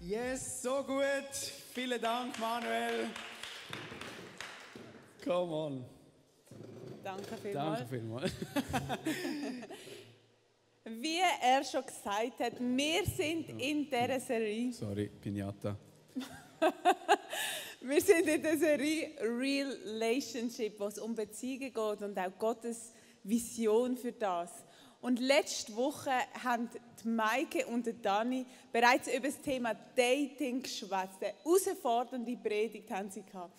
Yes, so gut. Vielen Dank, Manuel. Come on. Danke vielmals. Danke vielmals. Wie er schon gesagt hat, wir sind in dieser Serie. Sorry, Pinata. Wir sind in der Serie Real Relationship, wo es um Beziehungen geht und auch Gottes Vision für das. Und letzte Woche haben die Maike und der Dani bereits über das Thema Dating geschwätzt. Eine herausfordernde Predigt haben sie gehabt.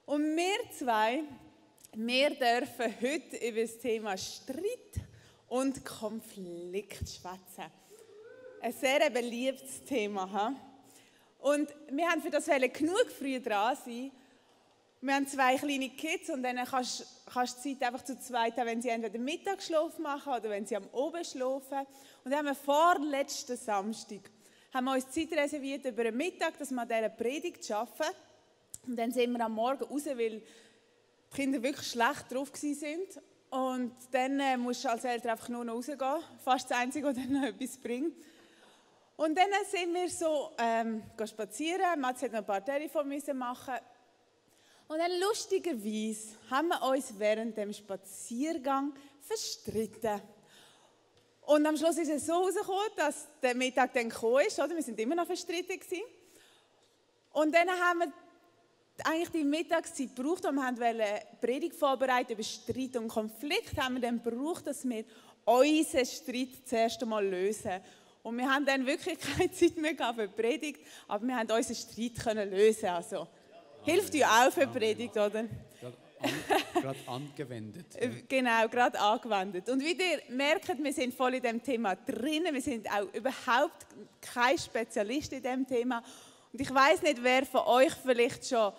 Und wir zwei, wir dürfen heute über das Thema Streit und Konflikt schwätzen. Ein sehr beliebtes Thema. He? Und wir haben für das genug früh dran sein. Wir haben 2 kleine Kids und dann kannst du die Zeit einfach zu zweit haben, wenn sie entweder Mittagsschlaf machen oder wenn sie am Oben schlafen. Und dann haben wir vorletzten Samstag haben wir uns Zeit reserviert über den Mittag, dass wir an dieser Predigt arbeiten. Und dann sind wir am Morgen raus, weil die Kinder wirklich schlecht drauf waren. Und dann musst du als Eltern einfach nur noch rausgehen. Fast das Einzige, was dann noch etwas bringt. Und dann sind wir so spazieren. Mats hat noch ein paar Telefone machen. Und dann lustigerweise haben wir uns während dem Spaziergang verstritten. Und am Schluss ist es so herausgekommen, dass der Mittag dann gekommen ist. Oder? Wir sind immer noch verstritten gewesen. Und dann haben wir eigentlich die Mittagszeit gebraucht, und wir wollten eine Predigt vorbereiten über Streit und Konflikt. Haben wir dann gebraucht, dass wir unseren Streit zuerst einmal lösen. Und wir haben dann wirklich keine Zeit mehr für die Predigt, aber wir haben unseren Streit lösen. Also, hilft ja auch für die Predigt, oder? Gerade angewendet. Ja. Genau, gerade angewendet. Und wie ihr merkt, wir sind voll in diesem Thema drin. Wir sind auch überhaupt kein Spezialist in diesem Thema. Und ich weiss nicht, wer von euch vielleicht schon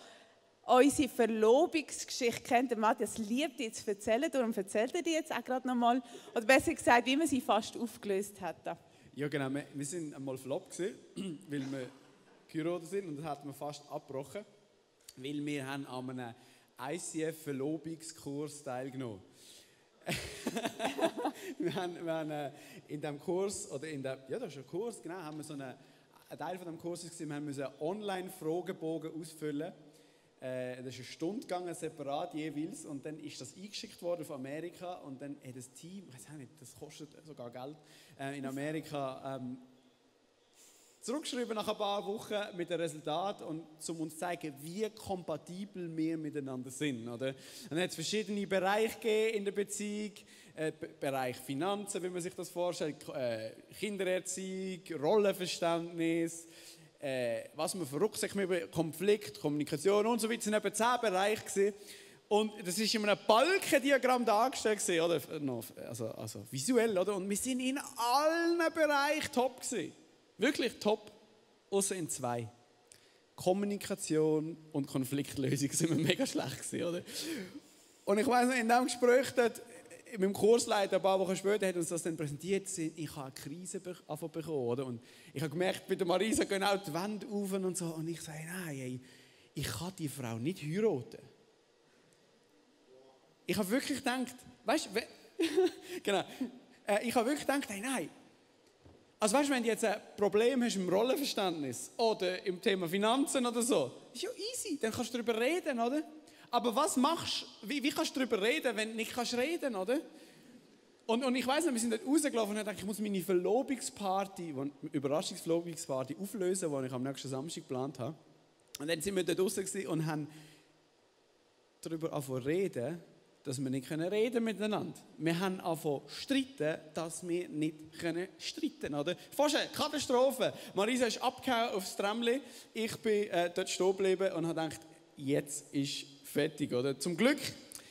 unsere Verlobungsgeschichte kennt. Der Matthias liebt die zu erzählen, darum erzählt er die jetzt auch gerade nochmal. Oder besser gesagt, wie man sie fast aufgelöst hat. Ja genau, wir sind einmal verlobt gewesen, weil wir geheiratet sind und das hat man fast abgebrochen, weil wir haben an einem ICF-Verlobungskurs teilgenommen. wir haben in diesem Kurs, oder ja das ist ein Kurs, genau, haben wir so ein Teil von dem Kurs ist, wir mussten einen Online-Fragebogen ausfüllen. Das ist eine Stunde gegangen, separat jeweils, und dann ist das eingeschickt worden von Amerika und dann hat das Team, ich weiß auch nicht, das kostet sogar Geld, in Amerika zurückgeschrieben nach ein paar Wochen mit dem Resultat, und um uns zu zeigen, wie kompatibel wir miteinander sind. Oder? Dann hat es verschiedene Bereiche gegeben in der Beziehung, Bereich Finanzen, wie man sich das vorstellt, Kindererziehung, Rollenverständnis, was man für Rucksäcke mit Konflikt, Kommunikation und so weiter, sind etwa 10 Bereiche gewesen. Und das war in einem Balkendiagramm dargestellt gewesen, oder? Also visuell, oder? Und wir sind in allen Bereichen top gewesen. Wirklich top, außer in 2. Kommunikation und Konfliktlösung sind wir mega schlecht gewesen, oder? Und ich weiss noch, in diesem Gespräch dort, mit dem Kursleiter, ein paar Wochen später, hat uns das dann präsentiert. Ich habe eine Krise bekommen, oder? Und ich habe gemerkt, bei der Marisa gehen auch die Wände auf und so. Und ich sage, nein, ey, ich kann die Frau nicht heiraten. Ich habe wirklich gedacht, weißt du, genau, ich habe wirklich gedacht, nein. Also weißt du, wenn du jetzt ein Problem hast im Rollenverständnis oder im Thema Finanzen oder so, ist ja easy, dann kannst du darüber reden, oder? Aber was machst du, wie kannst du darüber reden, wenn du nicht reden kannst, oder? Und ich weiss noch, wir sind dort rausgelaufen und ich dachte, ich muss meine Verlobungsparty, Überraschungsverlobungsparty auflösen, die ich am nächsten Samstag geplant habe. Und dann sind wir dort raus und haben darüber angefangen zu reden, dass wir nicht reden miteinander. Wir haben angefangen zu streiten, dass wir nicht streiten können, oder? Vorstellen, Katastrophe. Marisa ist abgehauen aufs Tramli. Ich bin dort stehen geblieben und habe gedacht, jetzt ist fertig, oder? Zum Glück.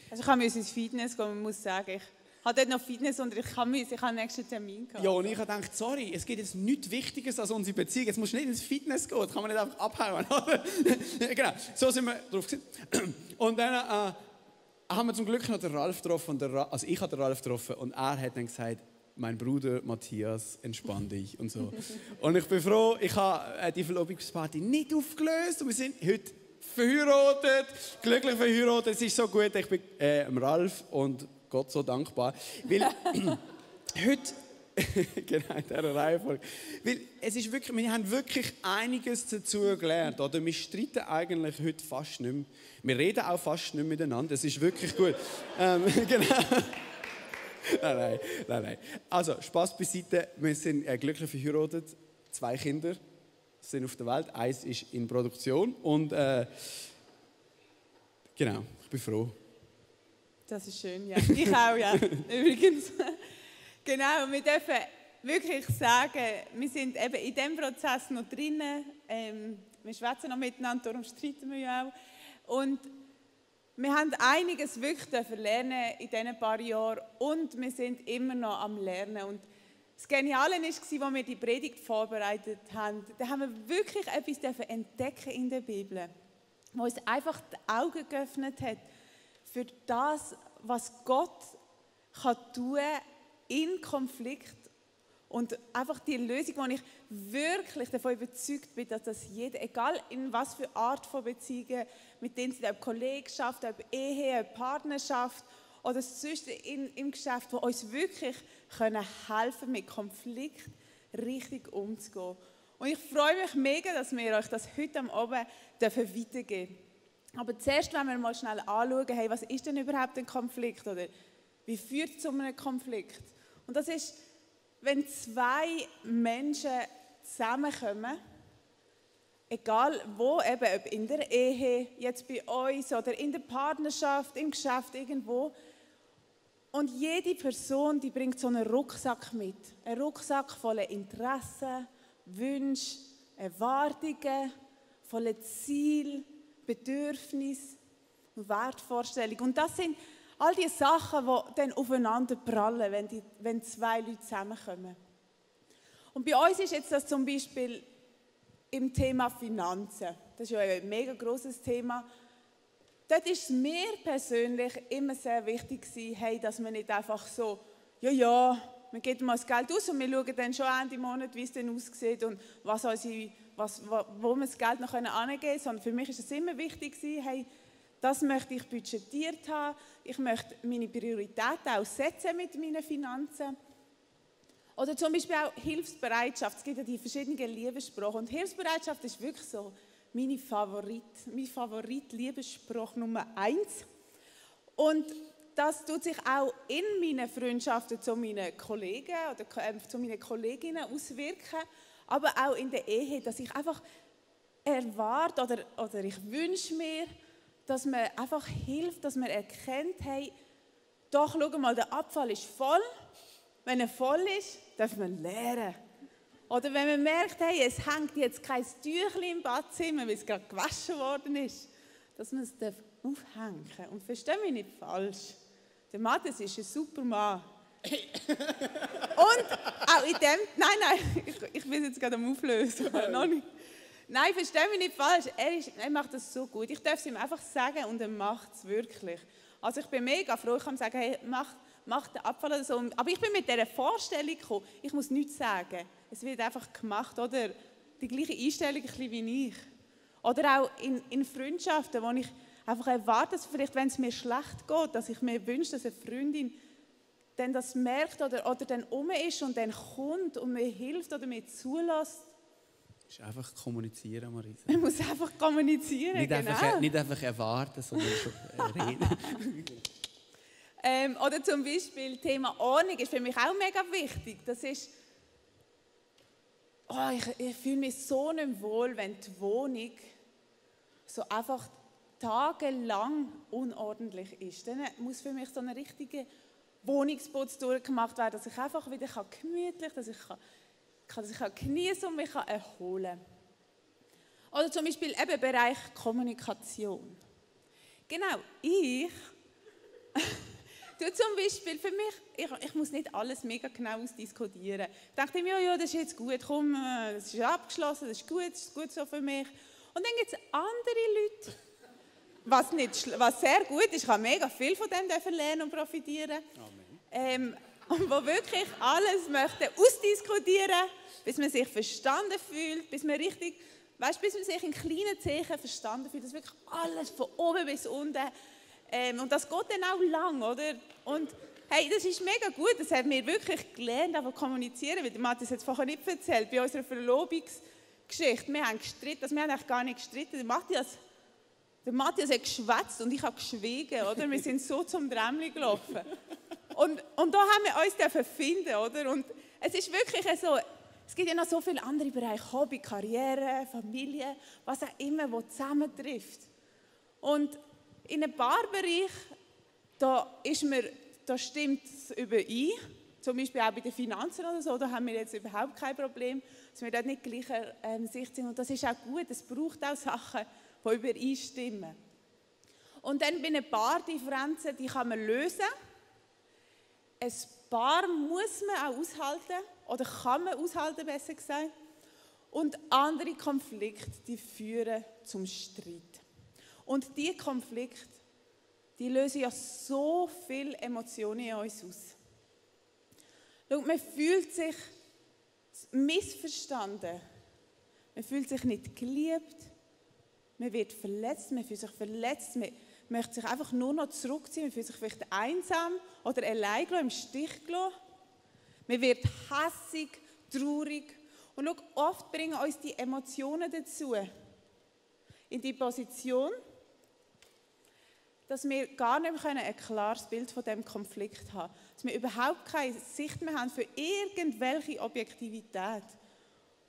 Also ich kann ins Fitness gehen, man muss sagen, ich habe dort noch Fitnessunterricht, ich habe einen nächsten Termin gehabt. Ja, und ich habe gedacht, sorry, es gibt jetzt nichts Wichtiges als unsere Beziehung. Jetzt musst du nicht ins Fitness gehen, das kann man nicht einfach abhauen, oder? Genau, so sind wir drauf gewesen. Und dann haben wir zum Glück noch den Ralf getroffen. Also ich habe den Ralf getroffen und er hat dann gesagt, mein Bruder Matthias, entspann dich und so. Und ich bin froh, ich habe die Verlobungsparty nicht aufgelöst und wir sind heute verheiratet, glücklich verheiratet. Es ist so gut, ich bin Ralf und Gott so dankbar. Weil heute Genau, in dieser Reihenfolge. Weil es ist wirklich, wir haben wirklich einiges dazu gelernt. Oder? Wir streiten eigentlich heute fast nicht mehr. Wir reden auch fast nicht mehr miteinander. Das ist wirklich gut. Genau. Nein. Also, Spaß beiseite. Wir sind glücklich verheiratet. 2 Kinder sind auf der Welt. 1 ist in Produktion. Und genau, ich bin froh. Das ist schön, ja. Ich auch, ja. Übrigens. Genau, wir dürfen wirklich sagen, wir sind eben in diesem Prozess noch drinnen. Wir schwätzen noch miteinander, darum streiten wir ja auch. Und wir haben einiges wirklich lernen in diesen paar Jahren und wir sind immer noch am Lernen. Und das Geniale war, als wir die Predigt vorbereitet haben, da haben wir wirklich etwas entdecken in der Bibel, wo uns einfach die Augen geöffnet hat für das, was Gott kann tun in Konflikt. Und einfach die Lösung, wo ich wirklich davon überzeugt bin, dass das jeder, egal in was für Art von Beziehungen, mit denen sie, ob Kollegschaft, ob Ehe, ob Partnerschaft oder sonst im Geschäft, wo uns wirklich können helfen, mit Konflikt richtig umzugehen. Und ich freue mich mega, dass wir euch das heute am Abend weitergeben dürfen. Aber zuerst wollen wir mal schnell anschauen, hey, was ist denn überhaupt ein Konflikt? Oder wie führt es zu einem Konflikt? Und das ist, wenn 2 Menschen zusammenkommen, egal wo, eben ob in der Ehe, jetzt bei uns oder in der Partnerschaft, im Geschäft, irgendwo. Und jede Person, die bringt so einen Rucksack mit. Einen Rucksack voller Interessen, Wünsche, Erwartungen, voller Ziele, Bedürfnisse und Wertvorstellungen. Und das sind all die Sachen, die dann aufeinander prallen, wenn 2 Leute zusammenkommen. Und bei uns ist jetzt das zum Beispiel im Thema Finanzen. Das ist ja ein mega grosses Thema. Dort ist es mir persönlich immer sehr wichtig gewesen, hey, dass man nicht einfach so, ja, wir geben mal das Geld aus und wir schauen dann schon Ende Monat, wie es dann aussieht und wo wir das Geld noch angeben können. Sondern für mich ist es immer wichtig gewesen, hey, das möchte ich budgetiert haben. Ich möchte meine Prioritäten auch setzen mit meinen Finanzen. Oder zum Beispiel auch Hilfsbereitschaft. Es gibt ja die verschiedenen Liebesspruch. Und Hilfsbereitschaft ist wirklich so mein Favorit-Liebesspruch Nummer 1. Und das tut sich auch in meinen Freundschaften zu meinen Kollegen oder zu meinen Kolleginnen auswirken. Aber auch in der Ehe, dass ich einfach erwarte oder ich wünsche mir, dass man einfach hilft, dass man erkennt, hey, doch, schau mal, der Abfall ist voll. Wenn er voll ist, darf man leeren. Oder wenn man merkt, hey, es hängt jetzt kein Tüchlein im Badzimmer, weil es gerade gewaschen worden ist, dass man es aufhängen darf. Und versteh mich nicht falsch. Der Matthias ist ein super Mann. Und auch in dem... Nein, ich bin jetzt gerade am Auflösen. Noch nicht. Nein, versteh mich nicht falsch. Er macht das so gut. Ich darf es ihm einfach sagen und er macht es wirklich. Also ich bin mega froh, ich kann sagen, hey, mach den Abfall oder so. Aber ich bin mit dieser Vorstellung gekommen, ich muss nichts sagen. Es wird einfach gemacht, oder? Die gleiche Einstellung ein bisschen wie ich. Oder auch in Freundschaften, wo ich einfach erwarte, dass vielleicht, wenn es mir schlecht geht, dass ich mir wünsche, dass eine Freundin dann das merkt oder dann ist und dann kommt und mir hilft oder mir zulässt. Es ist einfach kommunizieren, Marisa. Man muss einfach kommunizieren, nicht genau. Nicht einfach erwarten, sondern schon reden. Oder zum Beispiel Thema Ordnung ist für mich auch mega wichtig. Das ist, ich fühle mich so nicht wohl, wenn die Wohnung so einfach tagelang unordentlich ist. Dann muss für mich so eine richtige Wohnungsputz durchgemacht werden, dass ich einfach wieder gemütlich, dass ich genießen und mich erholen kann. Oder zum Beispiel eben Bereich Kommunikation. Genau, ich tue zum Beispiel für mich, ich muss nicht alles mega genau ausdiskutieren. Ich dachte mir, ja, das ist jetzt gut, komm, das ist abgeschlossen, das ist gut so für mich. Und dann gibt es andere Leute, was sehr gut ist, ich habe mega viel von dem lernen und profitieren. Amen. Und wo wirklich alles möchte ausdiskutieren, bis man sich verstanden fühlt, bis man sich in kleinen Zeichen verstanden fühlt, dass wirklich alles von oben bis unten, und das geht dann auch lang, oder? Und Hey, das ist mega gut, das haben wir wirklich gelernt, aber kommunizieren, weil Matthias hat es vorher nicht erzählt, bei unserer Verlobungsgeschichte, wir haben gestritten, also wir haben eigentlich gar nicht gestritten, der Matthias hat geschwätzt und ich habe geschwiegen, oder? Wir sind so zum Drämmli gelaufen. Und da haben wir uns finden, oder? Und es ist wirklich so, es gibt ja noch so viele andere Bereiche, Hobby, Karriere, Familie, was auch immer, wo zusammentrifft. Und in einem Paarbereich, da stimmt es überein, zum Beispiel auch bei den Finanzen oder so, da haben wir jetzt überhaupt kein Problem, dass wir dort nicht gleicher Sicht sind. Und das ist auch gut, es braucht auch Sachen, die übereinstimmen. Und dann bei ein paar Differenzen, die kann man lösen. Ein paar muss man auch aushalten, oder kann man aushalten, besser gesagt. Und andere Konflikte, die führen zum Streit. Und diese Konflikte, die lösen ja so viele Emotionen in uns aus. Schau, man fühlt sich missverstanden, man fühlt sich nicht geliebt, man wird verletzt, man fühlt sich verletzt, man möchte sich einfach nur noch zurückziehen, man fühlt sich vielleicht einsam oder allein im Stich gelassen. Man wird hässig, traurig. Und schau, oft bringen uns die Emotionen dazu, in die Position, dass wir gar nicht mehr ein klares Bild von diesem Konflikt haben können. Dass wir überhaupt keine Sicht mehr haben für irgendwelche Objektivität.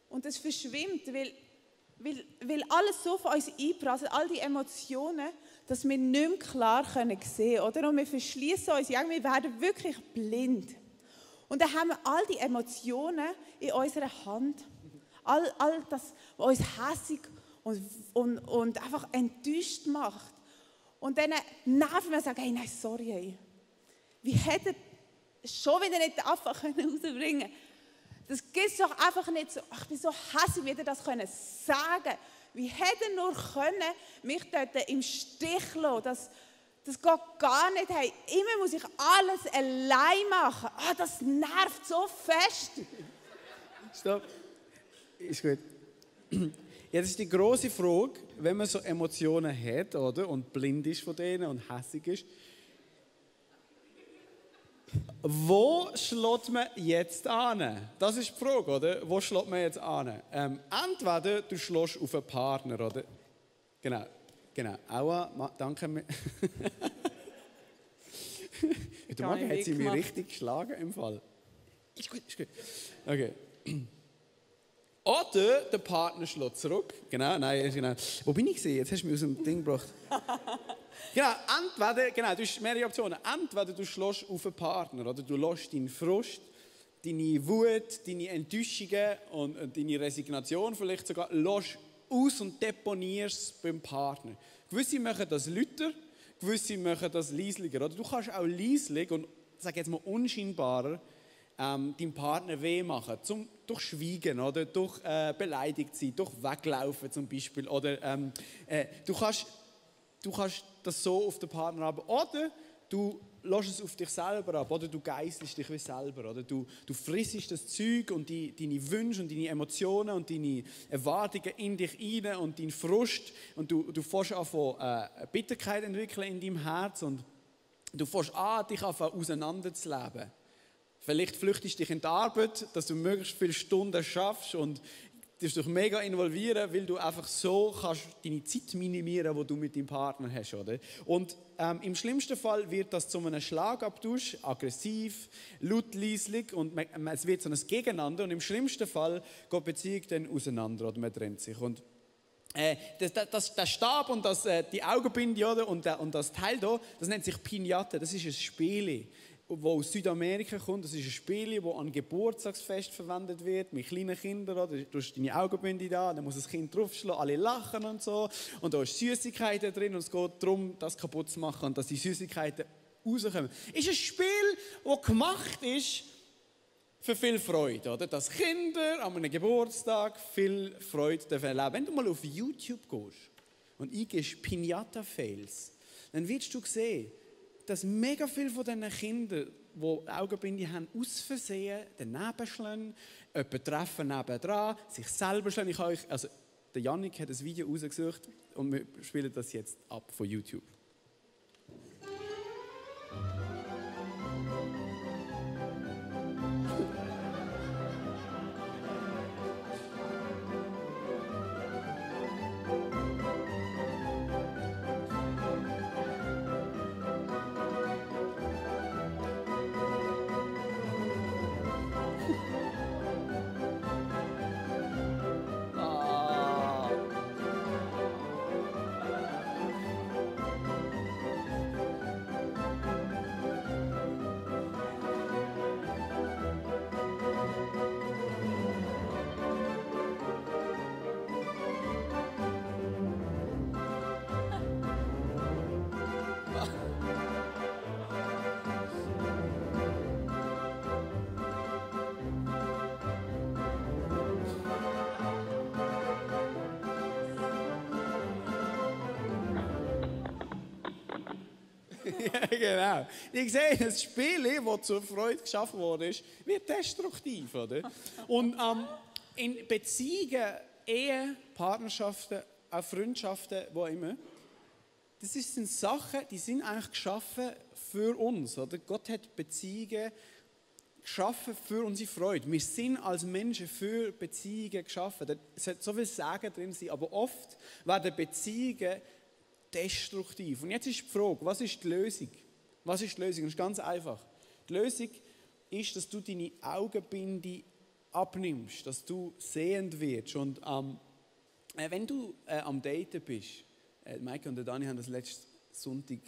Und das verschwimmt, weil alles so von uns einprasselt, all die Emotionen, dass wir nicht mehr klar sehen können, oder? Und wir verschließen uns, ja, wir werden wirklich blind. Und dann haben wir all die Emotionen in unserer Hand. All das, was uns hässig und einfach enttäuscht macht. Und dann nerven wir und sagen, hey, nein, sorry, hey. Wie hätte schon wieder nicht den Affe rausbringen können? Das geht es doch einfach nicht so. Ich bin so hässlich, wie ihr das sagen können. Wie hätte nur können mich dort im Stich lassen? Das geht gar nicht. Hey, immer muss ich alles allein machen. Das nervt so fest. Stopp. Ist gut. Jetzt ist die grosse Frage, wenn man so Emotionen hat, oder, und blind ist von denen und hässig ist, wo schlägt man jetzt an? Das ist die Frage, oder? Wo schlägt man jetzt an? Entweder du schlägst auf einen Partner, oder? Genau. Aua, danke. Heute Morgen hat sie mich richtig geschlagen im Fall. Ist gut. Okay. Oder der Partner schlägt zurück. Genau. Wo bin ich gesehen? Jetzt hast du mich aus dem Ding gebracht. Genau, du hast mehrere Optionen. Entweder du schlägst auf einen Partner, oder du lässt deinen Frust, deine Wut, deine Enttäuschungen und deine Resignation vielleicht sogar aus und deponierst beim Partner. Gewisse machen das lauter, gewisse machen das leislicher. Oder du kannst auch leislich und, sag jetzt mal, unscheinbarer deinem Partner weh machen, durch Schweigen, oder durch beleidigt sein, durch Weglaufen zum Beispiel. Oder du kannst das so auf den Partner ab, oder du lässt es auf dich selber ab, oder du geißelst dich wie selber, oder du frissest das Zeug und deine Wünsche und deine Emotionen und deine Erwartungen in dich rein und deinen Frust und du fängst an Bitterkeit entwickeln in deinem Herz und du fängst an, dich auseinanderzuleben. Vielleicht flüchtest du dich in die Arbeit, dass du möglichst viele Stunden schaffst und dich mega involvieren, weil du einfach so kannst deine Zeit minimieren, die du mit deinem Partner hast, oder? Und im schlimmsten Fall wird das zu einem Schlagabtausch, aggressiv, lautleislich und es wird so ein Gegeneinander und im schlimmsten Fall geht die Beziehung dann auseinander oder man trennt sich. Und der Stab und die Augenbinde, oder? Und das Teil hier, das nennt sich Piñata, das ist ein Spiel, das aus Südamerika kommt. Das ist ein Spiel, das an Geburtstagsfest verwendet wird, mit kleinen Kindern. Oder? Du hast deine Augenbinde da, dann muss das Kind draufschlagen, alle lachen und so. Und da ist Süßigkeiten drin und es geht darum, das kaputt zu machen und dass die Süßigkeiten rauskommen. Es ist ein Spiel, das gemacht ist für viel Freude. Oder? Dass Kinder an einem Geburtstag viel Freude erleben dürfen. Wenn du mal auf YouTube gehst und eingibst Piñata-Fails, dann wirst du sehen, dass mega viele von diesen Kindern, die Augenbinde haben, aus Versehen daneben schlagen, jemanden treffen nebendran, sich selber schlagen. Der Jannik hat ein Video rausgesucht und wir spielen das jetzt ab von YouTube. Ja, genau. Ich sehe, das Spiel, das zur Freude geschaffen wurde, wird destruktiv, oder? Und in Beziehungen, Ehen, Partnerschaften, auch Freundschaften, wo immer, das sind Sachen, die sind eigentlich geschaffen für uns, oder? Gott hat Beziehungen geschaffen für unsere Freude. Wir sind als Menschen für Beziehungen geschaffen. Es hat so viel Sagen drin sein, aber oft werden Beziehungen destruktiv. Und jetzt ist die Frage, was ist die Lösung? Was ist die Lösung? Das ist ganz einfach. Die Lösung ist, dass du deine Augenbinde abnimmst, dass du sehend wirst. Und wenn du am Daten bist, Maike und Dani haben das letzten Sonntag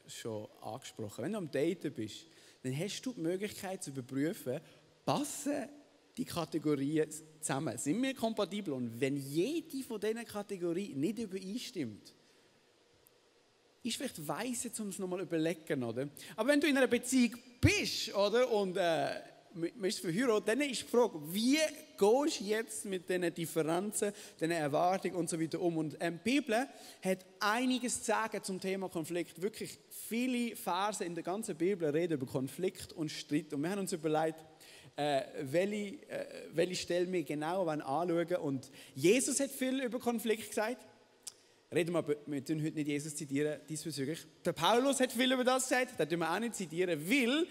schon angesprochen, wenn du am Daten bist, dann hast du die Möglichkeit zu überprüfen, passen die Kategorien zusammen, sind wir kompatibel? Und wenn jede von diesen Kategorien nicht übereinstimmt, ist vielleicht weise, um es nochmal zu überlegen, oder? Aber wenn du in einer Beziehung bist, oder, und man ist verheiratet, dann ist die Frage, wie gehst du jetzt mit diesen Differenzen, diesen Erwartungen und so weiter um? Und die Bibel hat einiges zu sagen zum Thema Konflikt. Wirklich viele Verse in der ganzen Bibel reden über Konflikt und Streit. Und wir haben uns überlegt, welche Stellen wir genau anschauen wollen. Und Jesus hat viel über Konflikt gesagt. Reden wir tun heute nicht Jesus zitieren, diesbezüglich. Der Paulus hat viel über das gesagt, das tun wir auch nicht zitieren, weil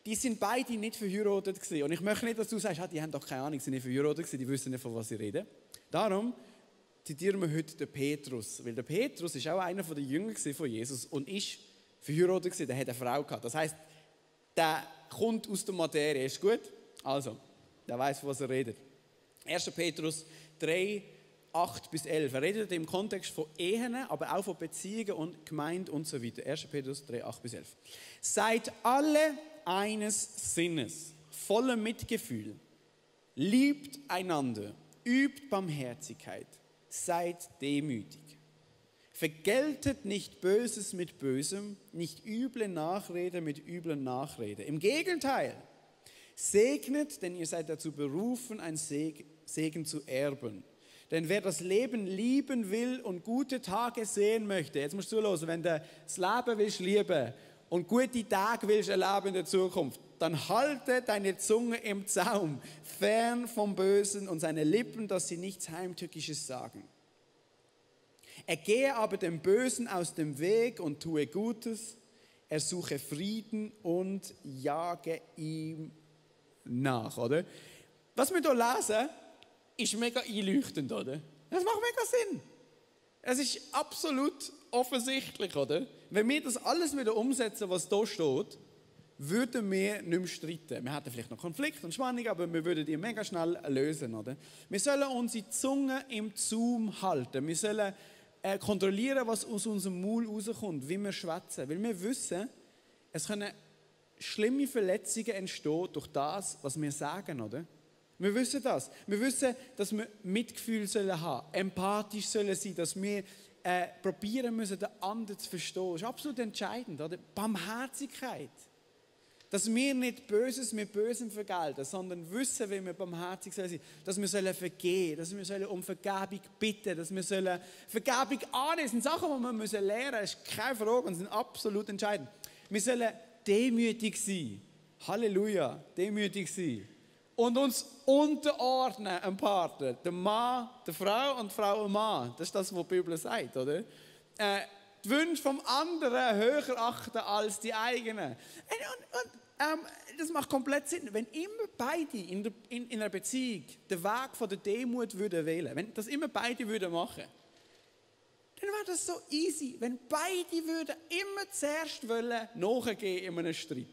die sind beide nicht verheiratet gewesen. Und ich möchte nicht, dass du sagst, die haben doch keine Ahnung, sie sind nicht verheiratet gewesen, die wissen nicht, von was sie reden. Darum zitieren wir heute den Petrus, weil der Petrus ist auch einer der Jünger von Jesus und ist verheiratet gewesen, der hat eine Frau gehabt. Das heisst, der kommt aus der Materie, ist gut? Also, der weiß, von was er redet. 1. Petrus 3, 8 bis 11. Er redet im Kontext von Ehen, aber auch von Beziehungen und Gemeinde und so weiter. 1. Petrus 3, 8 bis 11. Seid alle eines Sinnes, voller Mitgefühl, liebt einander, übt Barmherzigkeit, seid demütig. Vergeltet nicht Böses mit Bösem, nicht üble Nachrede mit übler Nachrede. Im Gegenteil, segnet, denn ihr seid dazu berufen, ein Segen zu erben. Denn wer das Leben lieben will und gute Tage sehen möchte, jetzt musst du zuhören, wenn du das Leben willst lieben und gute Tage willst erleben in der Zukunft, dann halte deine Zunge im Zaum, fern vom Bösen und seine Lippen, dass sie nichts Heimtückisches sagen. Ergehe aber dem Bösen aus dem Weg und tue Gutes, ersuche Frieden und jage ihm nach, oder? Was wir hier lesen, ist mega einleuchtend, oder? Das macht mega Sinn. Es ist absolut offensichtlich, oder? Wenn wir das alles wieder umsetzen, was hier steht, würden wir nicht mehr streiten. Wir hätten vielleicht noch Konflikt und Spannung, aber wir würden die mega schnell lösen, oder? Wir sollen unsere Zunge im Zaum halten. Wir sollen kontrollieren, was aus unserem Maul rauskommt, wie wir schwätzen. Weil wir wissen, es können schlimme Verletzungen entstehen durch das, was wir sagen, oder? Wir wissen das. Wir wissen, dass wir Mitgefühl sollen haben, empathisch sollen sein, dass wir probieren müssen, den anderen zu verstehen. Das ist absolut entscheidend, oder? Barmherzigkeit. Dass wir nicht Böses mit Bösem vergelten, sondern wissen, wie wir barmherzig sein sollen. Dass wir vergeben sollen, dass wir um Vergebung bitten, dass wir Vergebung annehmen. Das sind Sachen, die wir lernen müssen. Das ist keine Frage und sind absolut entscheidend. Wir sollen demütig sein. Halleluja, demütig sein. Und uns unterordnen am Partner. Der Mann, der Frau und die Frau und Mann. Das ist das, was die Bibel sagt, oder? Die Wünsche vom anderen höher achten als die eigenen. Das macht komplett Sinn. Wenn immer beide in einer Beziehung den Weg von der Demut würden wählen, wenn das immer beide würden machen, dann wäre das so easy. Wenn beide würden immer zuerst nachgeben in einem Streit.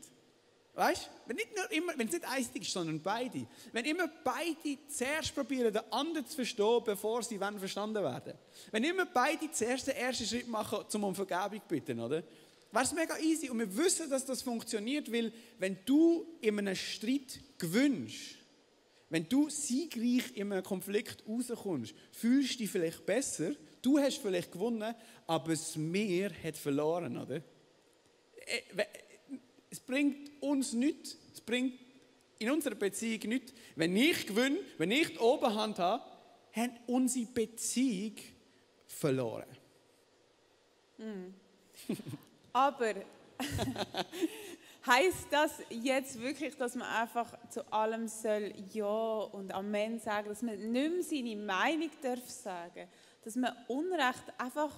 Weißt du? Wenn es nicht einstig ist, sondern beide. Wenn immer beide zuerst probieren, den anderen zu verstehen, bevor sie verstanden werden. Wenn immer beide zuerst den ersten Schritt machen, um Vergebung zu bitten, oder? Wäre es mega easy. Und wir wissen, dass das funktioniert, weil wenn du in einem Streit gewinnst, wenn du siegreich in einem Konflikt rauskommst, fühlst du dich vielleicht besser, du hast vielleicht gewonnen, aber das Meer hat verloren, oder? Es bringt uns nichts, es bringt in unserer Beziehung nichts. Wenn ich gewinne, wenn ich die Oberhand habe, haben unsere Beziehung verloren. Aber heisst das jetzt wirklich, dass man einfach zu allem soll Ja und Amen sagen, dass man nicht mehr seine Meinung darf sagen, dass man Unrecht einfach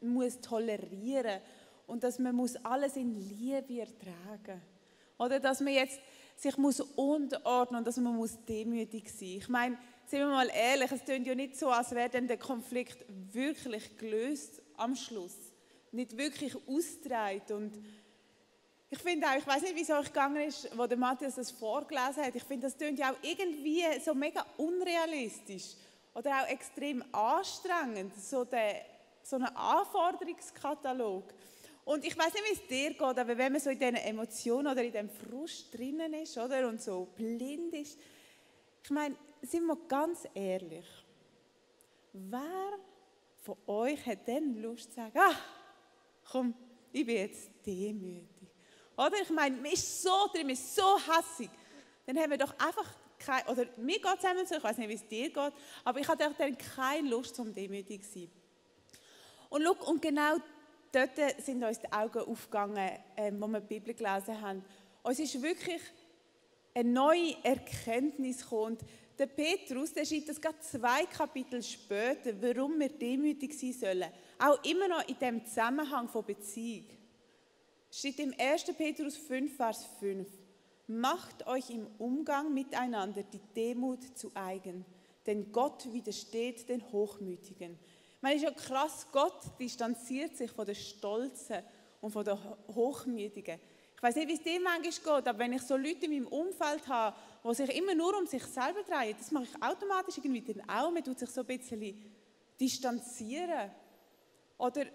muss tolerieren und dass man muss alles in Liebe ertragen muss? Oder dass man jetzt sich muss unterordnen und dass man muss demütig sein muss? Ich meine, sind wir mal ehrlich, es klingt ja nicht so, als wäre dann der Konflikt wirklich gelöst am Schluss. Nicht wirklich ausgetragen. Und ich finde auch, ich weiß nicht, wie es euch gegangen ist, wo der Matthias das vorgelesen hat, ich finde, das klingt ja auch irgendwie so mega unrealistisch oder auch extrem anstrengend, so ein Anforderungskatalog. Und ich weiß nicht, wie es dir geht, aber wenn man so in diesen Emotionen oder in diesem Frust drinnen ist, oder, und so blind ist, ich meine, sind wir ganz ehrlich, wer von euch hat denn Lust zu sagen, komm, ich bin jetzt demütig. Oder? Ich meine, man ist so drin, man ist so hässig. Dann haben wir doch einfach keine, oder mir geht es einmal so, ich weiß nicht, wie es dir geht, aber ich hatte dann keine Lust zum demütig zu sein. Und schau, und genau dort sind uns die Augen aufgegangen, wo wir die Bibel gelesen haben. Uns ist wirklich eine neue Erkenntnis gekommen. Der Petrus, der schreibt das gerade 2 Kapitel später, warum wir demütig sein sollen. Auch immer noch in dem Zusammenhang von Beziehung. Es steht im 1. Petrus 5, Vers 5. Macht euch im Umgang miteinander die Demut zu eigen, denn Gott widersteht den Hochmütigen. Ich meine, es ist ja krass, Gott distanziert sich von den Stolzen und von den Hochmütigen. Ich weiß nicht, wie es dir manchmal geht, aber wenn ich so Leute in meinem Umfeld habe, die sich immer nur um sich selber drehen, das mache ich automatisch irgendwie dann auch. Man tut sich so ein bisschen distanzieren. Oder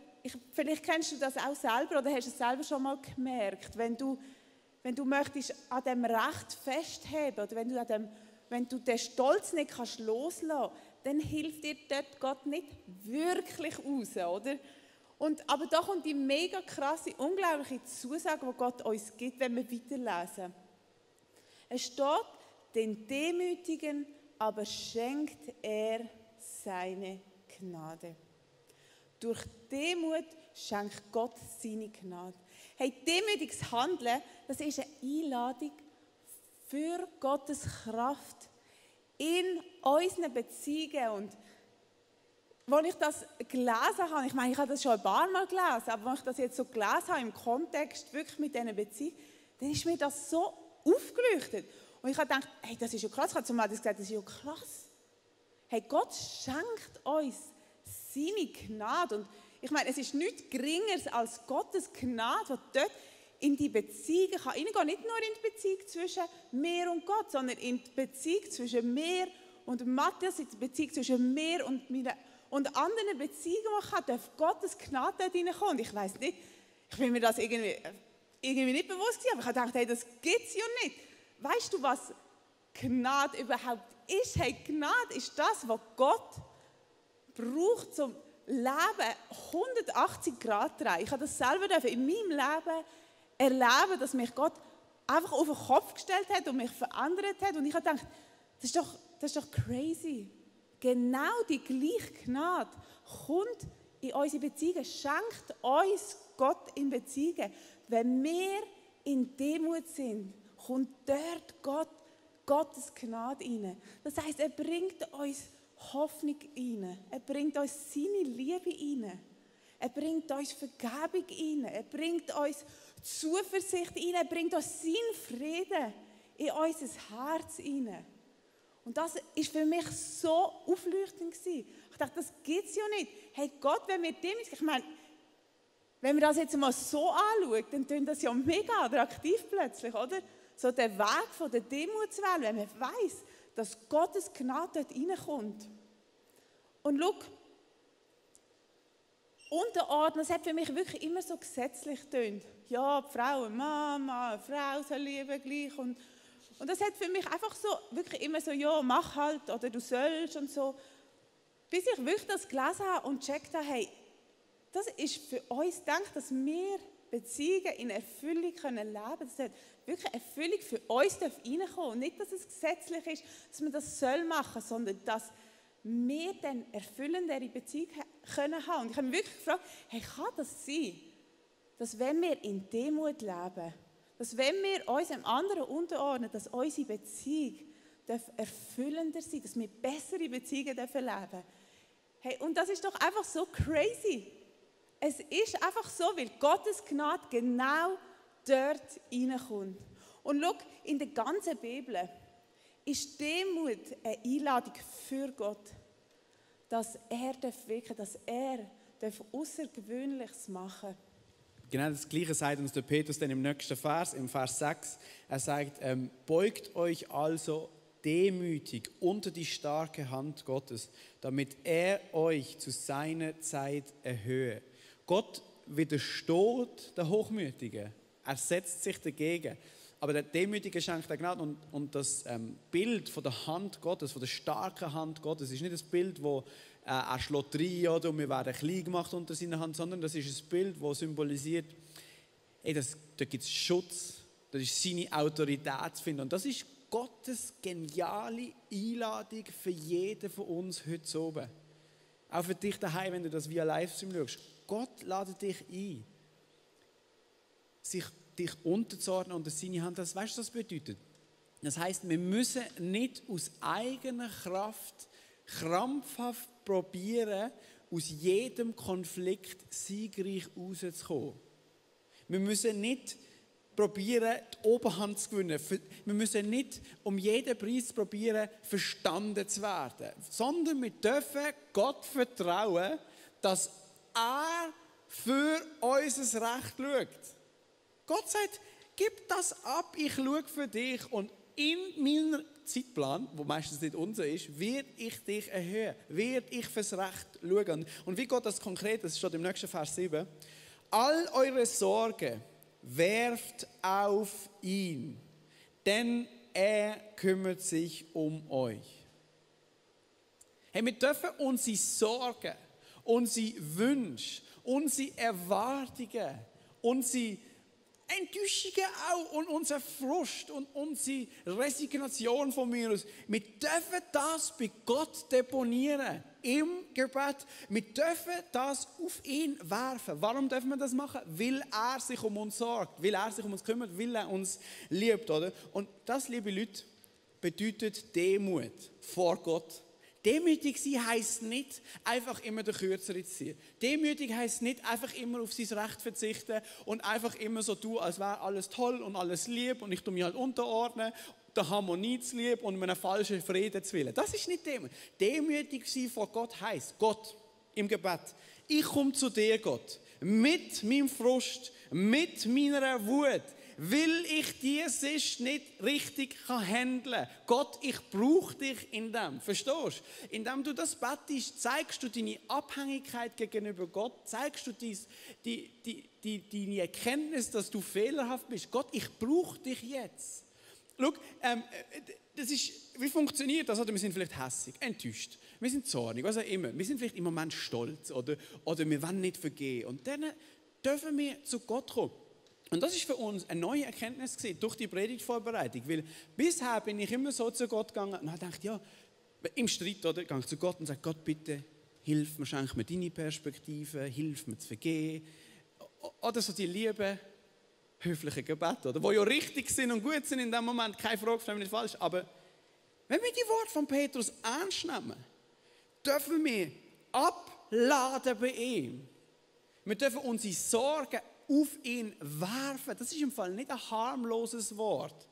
vielleicht kennst du das auch selber oder hast es selber schon mal gemerkt, wenn du möchtest an dem Recht festheben oder wenn du den Stolz nicht kannst loslassen, dann hilft dir dort Gott nicht wirklich raus, oder? Aber da kommt die mega krasse, unglaubliche Zusage, die Gott uns gibt, wenn wir weiterlesen. Es steht, den Demütigen aber schenkt er seine Gnade. Durch Demut schenkt Gott seine Gnade. Hey, demütiges Handeln, das ist eine Einladung für Gottes Kraft in unseren Beziehungen. Und als ich das gelesen habe, ich meine, ich habe das schon ein paar Mal gelesen, aber als ich das jetzt so gelesen habe, im Kontext wirklich mit diesen Beziehungen, dann ist mir das so aufgeleuchtet. Und ich habe gedacht, hey, das ist ja krass. Ich habe zu mir gesagt, das ist ja krass. Hey, Gott schenkt uns seine Gnade. Und ich meine, es ist nichts Geringeres als Gottes Gnade, die dort in die Beziehung kann hineingehen. Nicht nur in die Beziehung zwischen mir und Gott, sondern in die Beziehung zwischen mir und Matthias, in die Beziehung zwischen mir und anderen Beziehungen, die ich habe, darf Gottes Gnade dort hineinkommen. Und ich weiss nicht, ich bin mir das irgendwie nicht bewusst gewesen, aber ich habe gedacht, hey, das gibt es ja nicht. Weißt du, was Gnade überhaupt ist? Hey, Gnade ist das, was Gott braucht zum Leben 180 Grad drehen. Ich habe das selber in meinem Leben erleben, dass mich Gott einfach auf den Kopf gestellt hat und mich verändert hat. Und ich habe gedacht, das ist doch crazy. Genau die gleiche Gnade kommt in unsere Beziehungen, schenkt uns Gott in Beziehungen. Wenn wir in Demut sind, kommt dort Gottes Gnade rein. Das heisst, er bringt uns Hoffnung rein. Er bringt uns seine Liebe rein. Er bringt uns Vergebung rein. Er bringt uns Zuversicht rein. Er bringt uns seinen Frieden in unser Herz rein. Und das war für mich so aufleuchtend. Ich dachte, das gibt es ja nicht. Hey Gott, wenn wir dem, ich meine, wenn wir das jetzt mal so anschauen, dann klingt das ja mega attraktiv plötzlich, oder? So der Weg von der Demut zu wählen, wenn man weiss, dass Gottes Gnade dort reinkommt. Und schau, unterordnen, das hat für mich wirklich immer so gesetzlich getönt. Ja, die Frau, Mama, eine Frau soll lieben gleich. Und das hat für mich einfach so, wirklich immer so, ja, mach halt oder du sollst und so. Bis ich wirklich das gelesen habe und gecheckt habe, hey, das ist für uns gedacht, dass wir Beziehungen in Erfüllung leben können. Das hat wirklich Erfüllung für uns reinkommen. Nicht, dass es gesetzlich ist, dass man das machen soll, sondern dass wir dann erfüllendere Beziehungen können haben. Und ich habe mich wirklich gefragt, hey, kann das sein, dass wenn wir in Demut leben, dass wenn wir uns dem anderen unterordnen, dass unsere Beziehung erfüllender sein, dass wir bessere Beziehungen leben dürfen. Hey, und das ist doch einfach so crazy. Es ist einfach so, weil Gottes Gnade genau dort reinkommt. Und schau, in der ganzen Bibel ist Demut eine Einladung für Gott, dass er wirken darf, dass er Außergewöhnliches machen darf. Genau das Gleiche sagt uns der Petrus dann im nächsten Vers, im Vers 6. Er sagt, beugt euch also demütig unter die starke Hand Gottes, damit er euch zu seiner Zeit erhöhe. Gott widersteht der Hochmütigen. Er setzt sich dagegen. Aber der Demütige schenkt er Gnade. Und das Bild von der Hand Gottes, von der starken Hand Gottes, ist nicht das Bild, wo er schlägt rein oder wir werden klein gemacht unter seiner Hand, sondern das ist ein Bild, das symbolisiert, da gibt es Schutz, das ist seine Autorität zu finden. Und das ist Gottes geniale Einladung für jeden von uns heute oben. Auch für dich daheim, wenn du das via Livestream schaust. Gott ladet dich ein, dich unterzuordnen unter seine Hand. Weißt du, was das bedeutet? Das heisst, wir müssen nicht aus eigener Kraft krampfhaft probieren, aus jedem Konflikt siegreich rauszukommen. Wir müssen nicht probieren, die Oberhand zu gewinnen. Wir müssen nicht um jeden Preis probieren, verstanden zu werden. Sondern wir dürfen Gott vertrauen, dass er für unser Recht schaut. Gott sagt, gib das ab, ich schaue für dich. Und in meinem Zeitplan, wo meistens nicht unser ist, werde ich dich erhöhen, werde ich fürs Recht schauen. Und wie geht das konkret? Das steht im nächsten Vers 7. All eure Sorgen werft auf ihn, denn er kümmert sich um euch. Hey, wir dürfen unsere Sorgen, unsere Wünsche, unsere Erwartungen, unsere Enttäuschungen auch und unser Frust und unsere Resignation von mir aus. Wir dürfen das bei Gott deponieren, im Gebet. Wir dürfen das auf ihn werfen. Warum dürfen wir das machen? Weil er sich um uns sorgt, weil er sich um uns kümmert, weil er uns liebt. Oder? Und das, liebe Leute, bedeutet Demut vor Gott. Demütig sein heisst nicht, einfach immer den Kürzeren zu ziehen. Demütig heisst nicht, einfach immer auf sein Recht verzichten und einfach immer so tun, als wäre alles toll und alles lieb und ich tue mich halt unterordnen, der Harmonie zu lieb und einem falschen Frieden zu willen. Das ist nicht Demut. Demütig sein vor Gott heisst, Gott im Gebet, ich komme zu dir, Gott, mit meinem Frust, mit meiner Wut, weil ich diese Sicht nicht richtig handeln kann. Gott, ich brauche dich in dem. Verstehst du? Indem du das bettest, zeigst du deine Abhängigkeit gegenüber Gott, zeigst du deine Erkenntnis, dass du fehlerhaft bist. Gott, ich brauche dich jetzt. Schau, das ist, wie funktioniert das? Oder wir sind vielleicht hässig, enttäuscht, wir sind zornig, was auch immer. Wir sind vielleicht im Moment stolz oder wir wollen nicht vergehen. Und dann dürfen wir zu Gott kommen. Und das ist für uns eine neue Erkenntnis gewesen, durch die Predigtvorbereitung. Weil bisher bin ich immer so zu Gott gegangen und habe gedacht, ja, im Streit gehe ich zu Gott und sage, Gott, bitte, hilf mir, schenk mir deine Perspektive, hilf mir zu vergehen. Oder so die lieben, höflichen Gebete, die ja richtig sind und gut sind in dem Moment, keine Frage, verstehe mich nicht falsch. Aber wenn wir die Worte von Petrus ernst nehmen, dürfen wir abladen bei ihm. Wir dürfen unsere Sorgen auf ihn werfen. Das ist im Fall nicht ein harmloses Wort.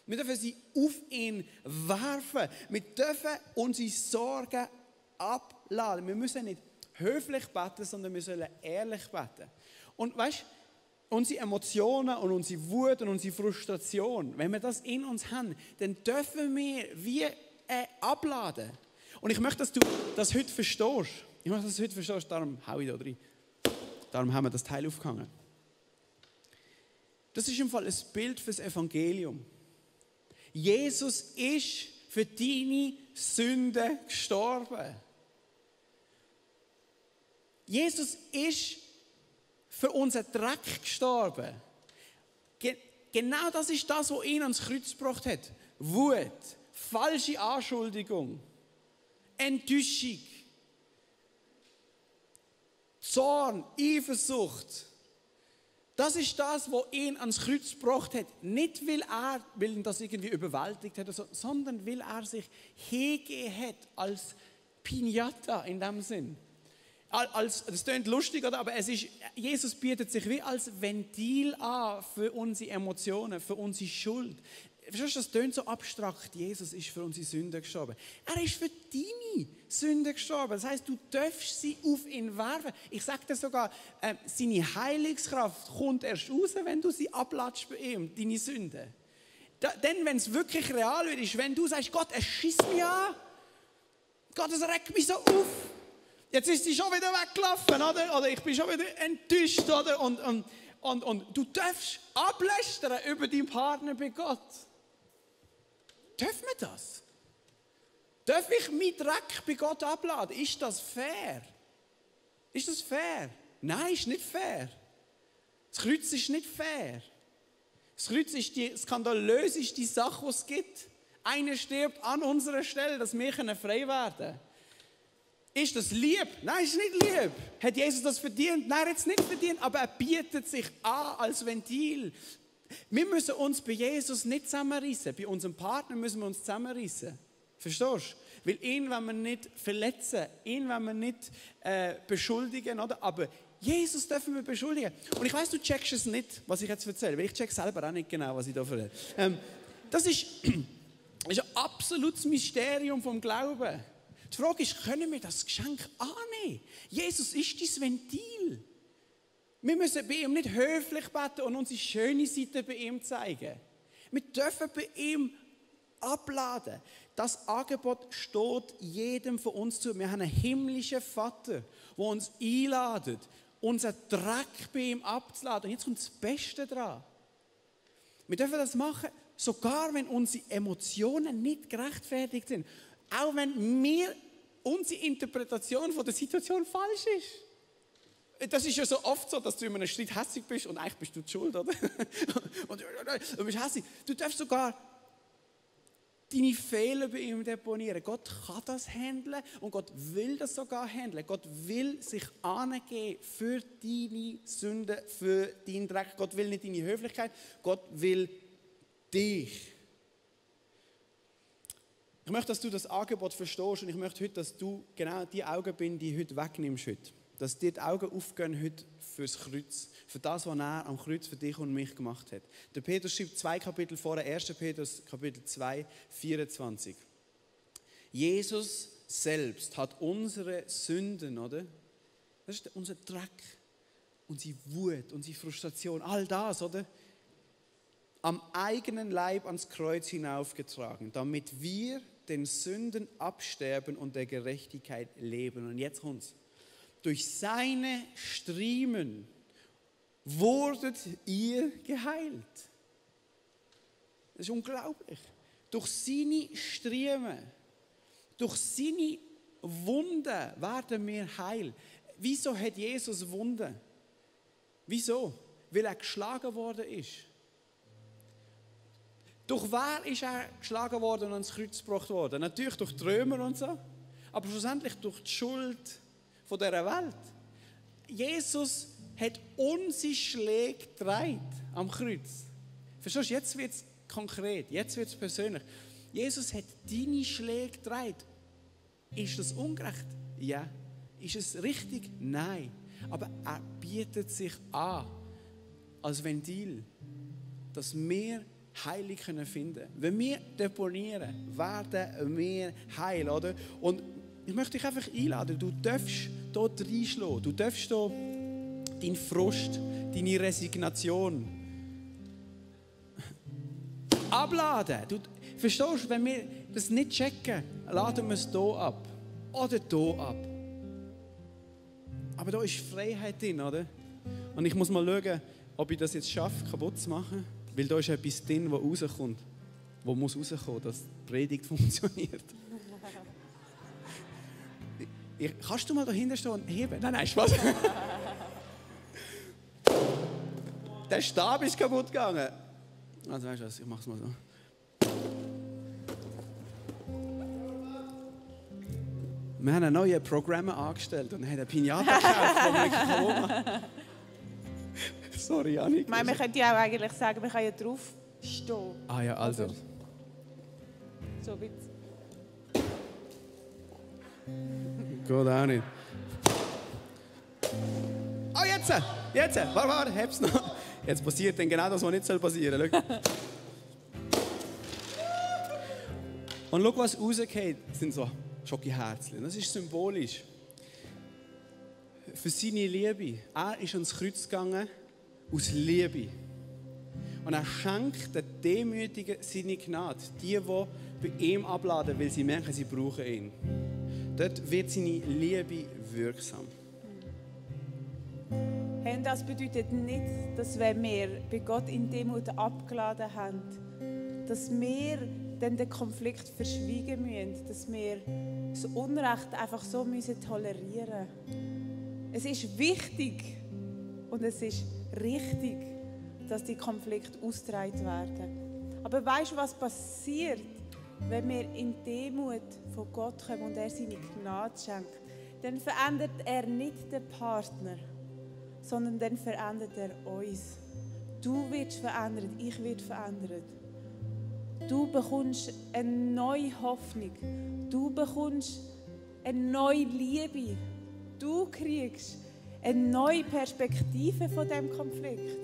Wir dürfen sie auf ihn werfen. Wir dürfen unsere Sorgen abladen. Wir müssen nicht höflich beten, sondern wir sollen ehrlich beten. Und weißt du, unsere Emotionen und unsere Wut und unsere Frustration, wenn wir das in uns haben, dann dürfen wir wie abladen. Und ich möchte, dass du das heute verstehst. Ich möchte, dass du das heute verstehst, darum hau ich da rein. Darum haben wir das Teil aufgehangen. Das ist im Fall ein Bild für das Evangelium. Jesus ist für deine Sünden gestorben. Jesus ist für unseren Dreck gestorben. Genau das ist das, was ihn ans Kreuz gebracht hat. Wut, falsche Anschuldigung, Enttäuschung, Zorn, Eifersucht, Das ist das, was ihn ans Kreuz gebracht hat. Nicht, weil ihn das irgendwie überwältigt hat, sondern weil er sich hingegeben hat als Piñata in dem Sinn. Das klingt lustig, oder? Aber Jesus bietet sich wie als Ventil an für unsere Emotionen, für unsere Schuld. Verstehst du, das klingt so abstrakt. Jesus ist für unsere Sünden gestorben. Er ist für deine Sünden gestorben. Das heisst, du darfst sie auf ihn werfen. Ich sage dir sogar, seine Heilungskraft kommt erst raus, wenn du sie ablatschst bei ihm, deine Sünden. Dann, wenn es wirklich real wird, ist, wenn du sagst, Gott, es schießt mich an. Gott, es regt mich so auf. Jetzt ist sie schon wieder weggelaufen, oder ich bin schon wieder enttäuscht, oder? Und du darfst ablästern über deinen Partner bei Gott. Dürfen wir das? Darf ich meinen Dreck bei Gott abladen? Ist das fair? Ist das fair? Nein, ist nicht fair. Das Kreuz ist nicht fair. Das Kreuz ist die skandalöseste Sache, die es gibt. Einer stirbt an unserer Stelle, dass wir frei werden können. Ist das lieb? Nein, ist nicht lieb. Hat Jesus das verdient? Nein, er hat es nicht verdient, aber er bietet sich an als Ventil. Wir müssen uns bei Jesus nicht zusammenreißen. Bei unserem Partner müssen wir uns zusammenreißen. Verstehst du? Weil ihn wollen wir nicht verletzen, ihn wollen wir nicht beschuldigen, oder? Aber Jesus dürfen wir beschuldigen. Und ich weiss, du checkst es nicht, was ich jetzt erzähle, weil ich check selber auch nicht genau, was ich da erzähle. Das ist ein absolutes Mysterium vom Glauben. Die Frage ist, können wir das Geschenk annehmen? Jesus ist dein Ventil. Wir müssen bei ihm nicht höflich beten und unsere schöne Seite bei ihm zeigen. Wir dürfen bei ihm abladen. Das Angebot steht jedem von uns zu. Wir haben einen himmlischen Vater, der uns einladet, unseren Dreck bei ihm abzuladen. Und jetzt kommt das Beste dran. Wir dürfen das machen, sogar wenn unsere Emotionen nicht gerechtfertigt sind. Auch wenn unsere Interpretation von der Situation falsch ist. Das ist ja so oft so, dass du in einem Streit hässig bist und eigentlich bist du die Schuld, oder? Und du bist hässig. Du darfst sogar deine Fehler bei ihm deponieren. Gott kann das handeln und Gott will das sogar handeln. Gott will sich angeben für deine Sünden, für deinen Dreck. Gott will nicht deine Höflichkeit, Gott will dich. Ich möchte, dass du das Angebot verstehst und ich möchte heute, dass du genau die Augenbinde die heute wegnimmst heute. Dass dir die Augen aufgehen heute fürs Kreuz, für das, was er am Kreuz für dich und mich gemacht hat. Der Petrus schreibt 2 Kapitel vorher, 1. Petrus Kapitel 2, 24. Jesus selbst hat unsere Sünden, oder? Das ist unser Dreck, unsere Wut, unsere Frustration, all das, oder? Am eigenen Leib ans Kreuz hinaufgetragen, damit wir den Sünden absterben und der Gerechtigkeit leben. Und jetzt kommt's. Durch seine Striemen wurdet ihr geheilt. Das ist unglaublich. Durch seine Striemen, durch seine Wunden werden wir heil. Wieso hat Jesus Wunden? Wieso? Weil er geschlagen worden ist. Durch wer ist er geschlagen worden und ans Kreuz gebracht worden? Natürlich durch die Römer und so, aber schlussendlich durch die Schuld von dieser Welt. Jesus hat unsere Schläge getragen am Kreuz. Verstehst du? Jetzt wird es konkret, jetzt wird es persönlich. Jesus hat deine Schläge getragen. Ist das ungerecht? Ja. Ist es richtig? Nein. Aber er bietet sich an als Ventil, dass wir heilig finden können. Wenn wir deponieren, werden wir heil, oder? Und ich möchte dich einfach einladen, du darfst hier reinschlagen, du darfst hier deinen Frust, deine Resignation abladen. Du verstehst, wenn wir das nicht checken, laden wir es hier ab oder hier ab. Aber da ist Freiheit drin, oder? Und ich muss mal schauen, ob ich das jetzt schaffe, kaputt zu machen, weil da ist etwas drin, das rauskommt, wo muss rauskommen, dass die Predigt funktioniert. Kannst du mal dahinter stehen und heben? Nein, Spaß. Der Stab ist kaputt gegangen. Also weißt du was, ich mach's mal so. Wir haben einen neuen Programmer angestellt und haben eine Pinata gekauft, die man machen kann. Sorry, Janik. Ich meine, man könnte ja auch eigentlich sagen, man kann ja drauf stehen. Ah ja, also. Oder so ein bisschen. Geht auch nicht. Oh, jetzt! Warte, hab's noch. Jetzt passiert dann genau das, was nicht passieren soll. Und schau, was rausgeht, sind so Schokiherzchen. Das ist symbolisch für seine Liebe. Er ist ans Kreuz gegangen aus Liebe. Und er schenkt den Demütigen seine Gnade. Die bei ihm abladen, weil sie merken, sie brauchen ihn. Dort wird seine Liebe wirksam. Hey, und das bedeutet nicht, dass wenn wir bei Gott in Demut abgeladen haben, dass wir dann den Konflikt verschweigen müssen, dass wir das Unrecht einfach so müssen tolerieren müssen. Es ist wichtig und es ist richtig, dass die Konflikte ausgetragen werden. Aber weißt du, was passiert, wenn wir in Demut von Gott kommen und er seine Gnade schenkt? Dann verändert er nicht den Partner, sondern dann verändert er uns. Du wirst verändert, ich werde verändert. Du bekommst eine neue Hoffnung. Du bekommst eine neue Liebe. Du kriegst eine neue Perspektive von diesem Konflikt.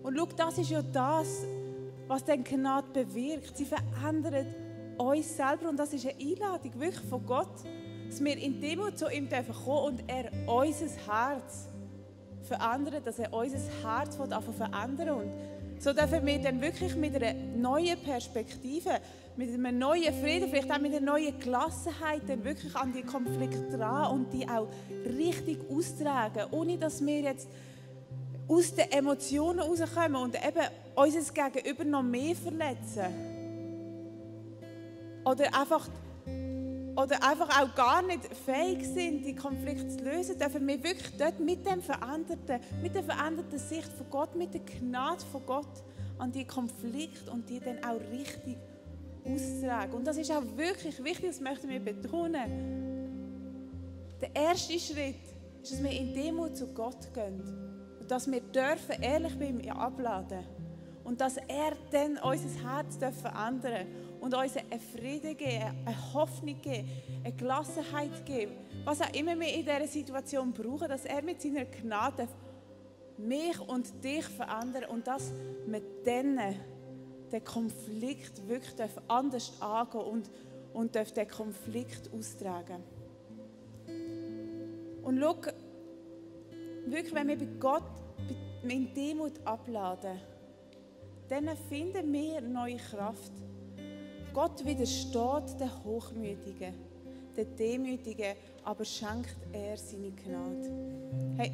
Und schau, das ist ja das, was dann Gnade bewirkt. Sie verändert uns selber und das ist eine Einladung wirklich von Gott, dass wir in Demut zu ihm kommen dürfen und er unser Herz verändert, dass er unser Herz verändern und so dürfen wir dann wirklich mit einer neuen Perspektive, mit einem neuen Frieden, vielleicht auch mit einer neuen Gelassenheit dann wirklich an die Konflikte dran und die auch richtig austragen, ohne dass wir jetzt aus den Emotionen rauskommen und eben unser Gegenüber noch mehr verletzen. Oder einfach auch gar nicht fähig sind, die Konflikte zu lösen, dürfen wir wirklich dort mit der veränderten Sicht von Gott, mit der Gnade von Gott an die Konflikte und die dann auch richtig austragen. Und das ist auch wirklich wichtig, das möchten wir betonen. Der erste Schritt ist, dass wir in Demut zu Gott gehen und dass wir dürfen ehrlich bei ihm abladen und dass er dann unser Herz verändern darf. Und uns einen Frieden geben, eine Hoffnung geben, eine Gelassenheit geben. Was auch immer wir in dieser Situation brauchen, dass er mit seiner Gnade mich und dich verändern und dass wir dann den Konflikt wirklich anders angehen und den Konflikt austragen. Und schau, wirklich, wenn wir bei Gott in Demut abladen, dann finden wir neue Kraft. Gott widersteht den Hochmütigen, den Demütigen, aber schenkt er seine Gnade. Hey,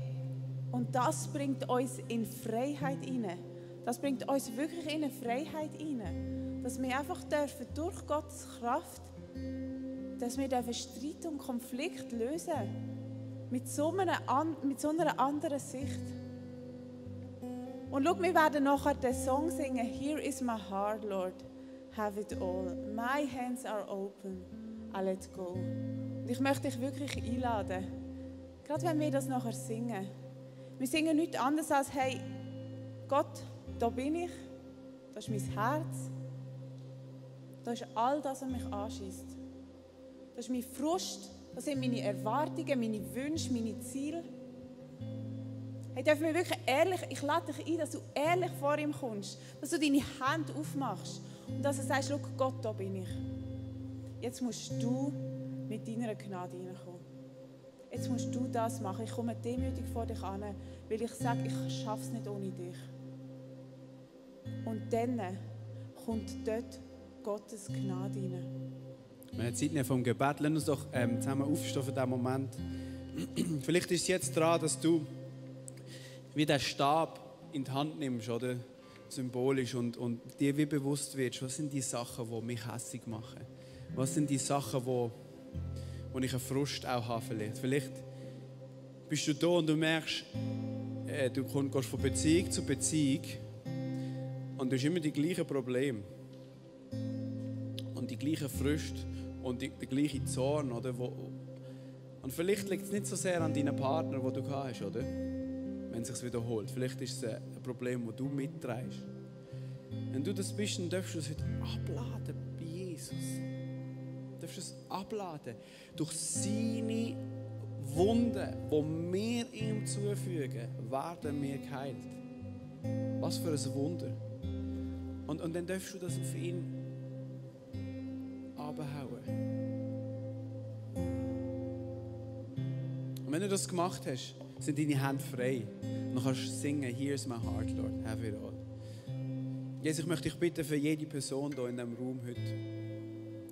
und das bringt uns in Freiheit hinein. Das bringt uns wirklich in eine Freiheit hinein. Dass wir einfach dürfen, durch Gottes Kraft, dass wir dürfen Streit und Konflikt lösen. Mit so einer anderen Sicht. Und schau, wir werden nachher den Song singen, Here is my heart, Lord. Have it all. My hands are open. I let go. Und ich möchte dich wirklich einladen, gerade wenn wir das nachher singen. Wir singen nichts anderes als, hey, Gott, da bin ich, das ist mein Herz, das ist all das, was mich anschießt. Das ist mein Frust, das sind meine Erwartungen, meine Wünsche, meine Ziele. Hey, dürfen wir wirklich ehrlich, ich lade dich ein, dass du ehrlich vor ihm kommst, dass du deine Hände aufmachst und dass du sagst, schau Gott, da bin ich. Jetzt musst du mit deiner Gnade reinkommen. Jetzt musst du das machen. Ich komme demütig vor dich an, weil ich sage, ich schaffe es nicht ohne dich. Und dann kommt dort Gottes Gnade rein. Wir haben Zeit vom Gebet. Lass uns doch zusammen aufstehen für diesen Moment. Vielleicht ist es jetzt dran, dass du wie den Stab in die Hand nimmst, oder? Symbolisch und dir wie bewusst wirst, was sind die Sachen, die mich hässig machen? Was sind die Sachen, wo ich einen Frust auch habe vielleicht bist du da und du merkst, du gehst von Beziehung zu Beziehung und du hast immer die gleichen Probleme und die gleichen Frust und der gleiche Zorn, oder? Und vielleicht liegt es nicht so sehr an deinen Partner, den du hast, oder? wenn es sich wiederholt. Vielleicht ist es ein Problem, das du mitträgst. Wenn du das bist, dann darfst du es heute abladen bei Jesus. Du darfst es abladen. Durch seine Wunden, die wir ihm zufügen, werden wir geheilt. Was für ein Wunder. Und dann darfst du das auf ihn abhauen. Und wenn du das gemacht hast, sind deine Hände frei. Und dann kannst du singen, Here's my heart, Lord, have it all. Jesus, ich möchte dich bitten für jede Person hier in diesem Raum heute.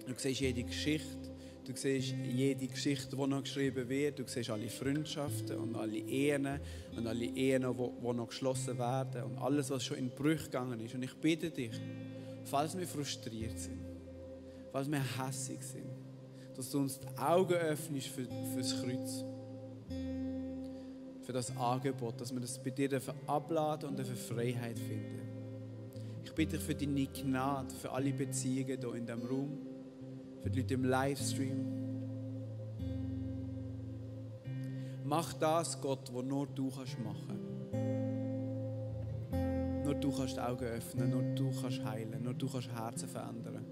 Du siehst jede Geschichte. Du siehst jede Geschichte, die noch geschrieben wird. Du siehst alle Freundschaften und alle Ehen und alle Ehen, die noch geschlossen werden und alles, was schon in Brüche gegangen ist. Und ich bitte dich, falls wir frustriert sind, falls wir hässig sind, dass du uns die Augen öffnest für das Kreuz. Für das Angebot, dass wir das bei dir abladen und für Freiheit finden. Ich bitte dich für deine Gnade, für alle Beziehungen hier in diesem Raum, für die Leute im Livestream. Mach das, Gott, was nur du kannst machen. Nur du kannst die Augen öffnen, nur du kannst heilen, nur du kannst Herzen verändern.